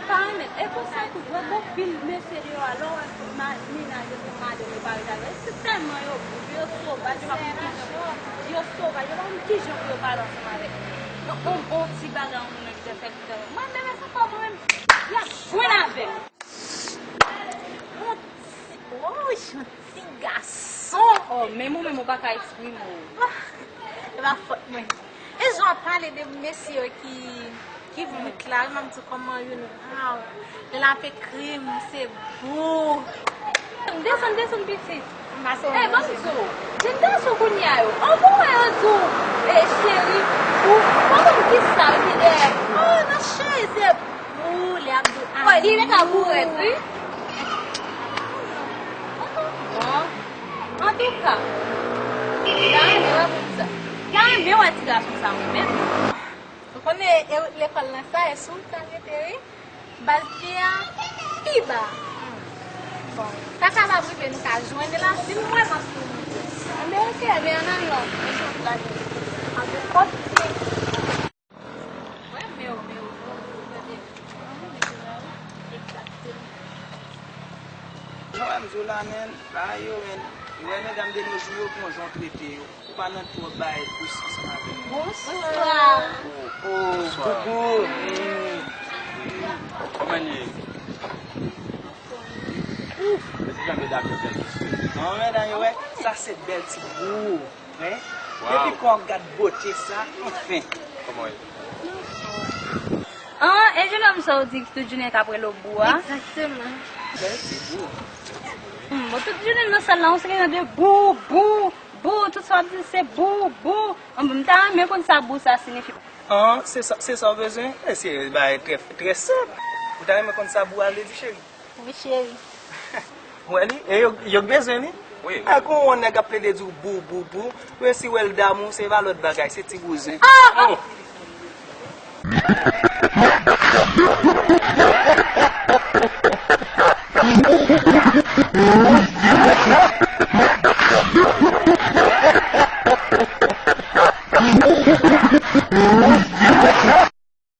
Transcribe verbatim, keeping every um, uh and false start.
Pa renmen, e konsa tou, vre gon pil mesye deyò a, lè w wè ma-, mennaj yo se madanm yo pa rete avè yo, se tèlman yo bouch, yo sovaj, yo pa konn kijan, yo sovaj, yo pa konn kijan pou yo pale ansanm avèk yon, yon, yon ti bagay yon moun nan ki te fè ki te fè. Mwen menm, e sa pa mwen menm, y ap jwenn avè m. Yon ti, oh, yon ti gason. Oh, menm ou menm ou pa ka eksprime w. Ah, e pa fòt mwen. E jan w ap pale de mesye yo ki, ki vwit la, wi, m ap di kòman youn, waw. Lè l ap ekri m, se bou. Desann, desann, pitit. Ey, ban m di w, jèn gason kounye a yo, an bon wè yo di w, e, cheri, ou pa konn kisa yo gen dèyè. Oh, nan cheri, se bou, lè ap di w, ah, li rete a bou rèd, wi. Bon, antouka, m ta renmen wè moun sa. M ta renmen wè ti gason sa mwen menm. Ou konnen, e lekòl lan sa, e sou wout la l rete, wi. Baz pye a pi ba. Bon, sa kapab rive nou ka jwenn li la, si nou vrèman sou wout. Anben, oke, men ann al non, men sou wout la li ye. Anben, kòt. Jan w wè m di w la, menn, bagay yo, menn. Ou wè medam de nos jours yo, pran jan w trete yo. Ou pa nan twòp bagay pou sens ansanm avè m. Bonswa. Oh, oh, coucou. Kòman n ye? Ouf, men se jan medam yo bèl, mesye. Non, medam yo, wè, sa se bèl ti bou. Hein? Depi kò w ap gad bote sa, anfen. Kòman w ye? An, e jenòm sa w di ki tout jounen t ap rele w bou a? Egzakteman. Bèl ti bou. Hmm, bon, tout jounen nan sal la, w se gen de bou, bou, bou, tout sa w ap di se bou, bou. An, bon, m ta renmen konn sa bou sa siyifi. An, se sa, se sa w bezwen? E se bagay trè, trè senp. Ou ta renmen konn sa bou a vle di, cheri? Wi, cheri. Ou wè li? E yo, yo k bezwen li? Wi, wi. Ak yon nèg ap plede di w bou, bou, bou. Men si w wè l damou, se pa lòt bagay, se ti bouzen. Ah! Oh!